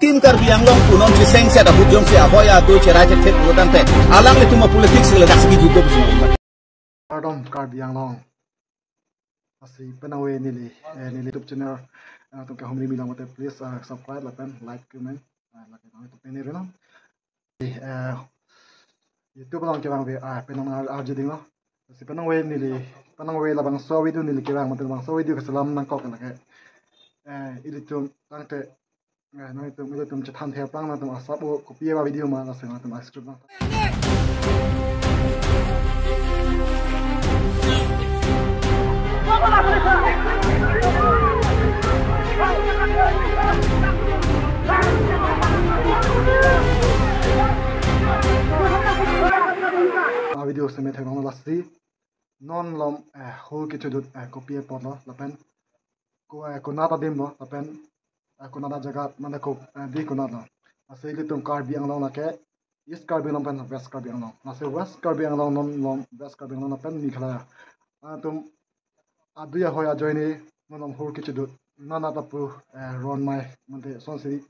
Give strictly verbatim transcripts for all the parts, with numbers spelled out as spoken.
Team Karbi Anglong punon si sengset ahut jongsi ahoi adoi cherai chethet pulo tangte, alanglitum a-politics le daksi judo pusi. Kardom Karbi Anglong. Lasi penang ave neli, eh, neli YouTube channel, eh, nangtum kehumri milang mate please, eh, subscribe lapen like comment, eh, lapen nangtum pene rena. Eh, YouTube along kevang ave, ah, penang ar-, arjuding lo. Lasi penang ave neli, penang ave labangso video neli kevang mate labangso video keselam nangkok lake. Eh, ilitum tangte Eh, nangtum, ilitum chethan theplang nangtum asap o kopi ava video ma lasi nangtum a-script nang. A-video seme theklong lasi. Non malom, eh, hur kechudut, eh, kopi apot lo, lapen ko, eh, konat adim lo, lapen, eh, konat ajaga, mane ko, eh, dei konat lo. Lasi ilitum Karbi Anglong lake, East Karbi Anglong pen West Karbi Anglong. Lasi West Karbi Anglong non malom West Karbi Anglong lapen Meghalaya. Nangtum adui ahoi ajoine non malom hur kechudut. Nana tapu, eh, ron mai mate sonsi,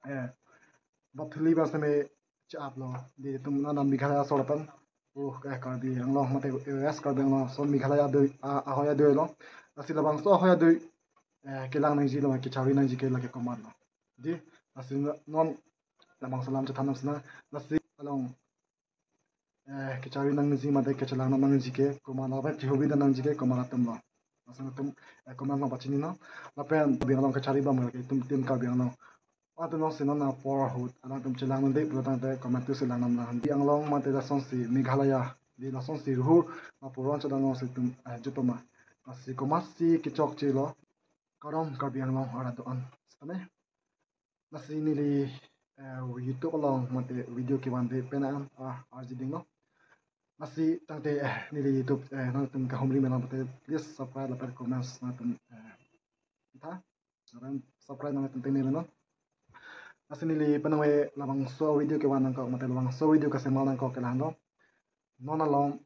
eh, bap thili ba seme che-ap lo. Dei tum nana Meghalaya asor lapen, oh, eh, Karbi Anglong mate, eh, West Karbi Anglong ason Meghalaya adui, ah, ahoi adui lo. Lasi labangso ahoi adui, eh, kelang nangji lo, kechari nangji ke lake komat lo. Dei, lasi non labangso alam chethan nang sina, lasi along, eh, kechari nangji mate kechelang nangji ke komat lapen chehubida nangji ke komat atum lo. Lasi nangtum, eh, komat along pachini non. Lapen Karbi Anglong kechari bang ke itum Team Karbi Anglong. Atum along si non apor ahut, alangtum chelang nangde pulo tangte komat tu chelang nang nang. Karbi Anglong mate lasonsi Meghalaya, dei lasonsi hur, lapuron chodang along si itum, eh, jutoma. Lasi komatsi kechokche lo. Kardom Karbi Anglong arat do-an. Setame. Lasi neli, eh, YouTube along mate video kevan ave penang, ah, arjuding lo. Lasi tangte, eh, neli YouTube, eh, nangtum kehumri milang mate please subscribe lapen comments nangtum, eh, tha. Lapen subscribe nangtum pene rena. Lasi neli penang ave labangso video kevan nangkok mate labangso video keselam nangkok ke lahenlo. Non malom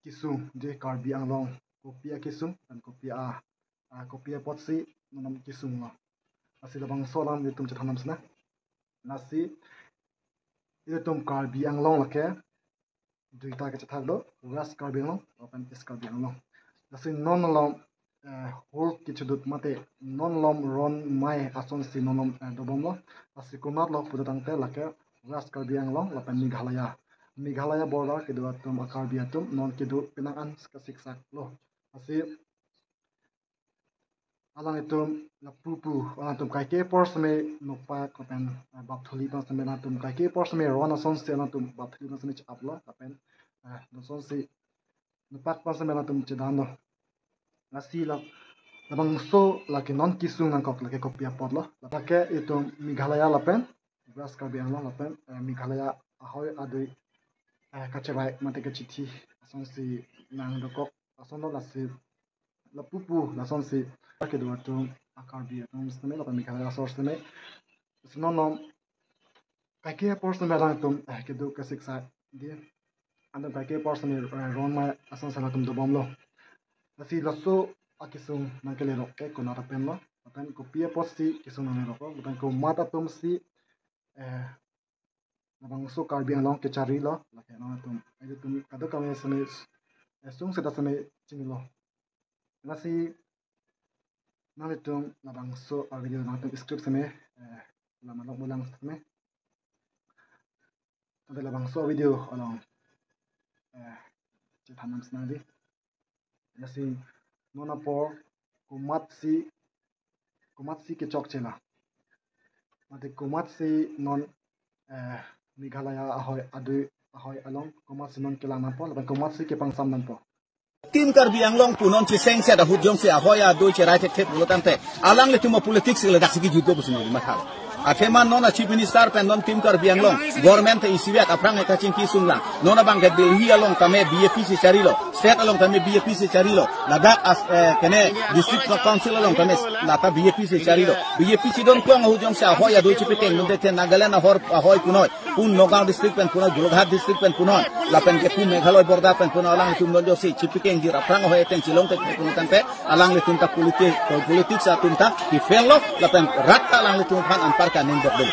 kesung, dei Karbi Anglong kopi akesung, lapen kopi a, ah, kopi apotsi non malom kesung lo. Lasi labangso alam ilitum chethan nang sina. Lasi ilitum Karbi Anglong lake duita kechethak do, West Karbi Anglong lapen East Karbi Anglong. Lasi non malom, eh, hur kechudut mate non malom ron mai asonsi non malom, eh, dobom lo. Lasi konat lo pulo tangte lake West Karbi Anglong lapen Meghalaya. Meghalaya border kedo atum a-Karbi atum non kedo penang an kasiksak lo. Lasi alanglitum lapupu, alangtum kaike apor seme nokpak lapen, eh, bap thili aphan seme alangtum kaike apor seme ron asonsi alangtum bap thili aphan seme che-ap lo lapen, eh, lasonsi nokpak aphan seme alangtum chedam lo. Lasi la, labangso lake non kesung nangkok lake kopi apot lo. Lake itum Meghalaya lapen West Karbi Anglong lapen, eh, Meghalaya ahoi adui, eh, kacherai mate kachethi asonsi nangdokok ason lo. Lasi lapupu lasonsi kedo atum a-Karbi atum seme lapen Meghalaya asor seme. Lasi non malom kaike apor seme alangtum, eh, kedo kasiksak, dei. Alangtum kaike apor seme, eh, ron mai asonsi alangtum dobom lo. Lasi laso akesung nangkelerok ke konat apen lo. Lapen kopi apotsi kesung nanglerok lo. Lapen komat atumsi, eh, labangso Karbi Anglong kechari lo. Lake nangtum, ilitum kadokave seme, eh, sung seta seme chinilo. Lasi nangtum labangso a-video nangtum script seme, eh, lama lok bulang seme. Tangte labangso video along, eh, chethan nang sina dei. Lasi non apor komatsi, komatsi kechokche la. Mate komatsi non, eh, Meghalaya ahoi adui ahoi along komatsi non kelang nangpo, lapen komatsi kepangsam nangpo. Team Karbi Anglong punon si sengset ahut jongsi ahoi adoi cherai chethet pulo tangte, alanglitum a-politics le daksi judo pusi neli matha. Athema non a-Chief Minister pen non Team Karbi Anglong government te isivet aphrang ke kachingki sunglang. Non abang ke Delhi along tame B J P si charilo, state along tame B J P si charilo. Ladak as, eh, kene district council along tame lata B J P si charilo. B J P si don klong ahut jongsi ahoi adoi chipekeng nunde the Nagaland ahor ahoi punoi. Pun Nagaon district pen punoi, Golaghat district pen punoi, lapen ke pun Meghalaya border pen punoi, alanglitum don jongsi chipekeng jir aphrang ahoi ateng chelong te puno tangte, alanglitum ta politi-, politics atum ta ki fail lo, lapen rat ta alanglitum aphan anpar kaning dok dun.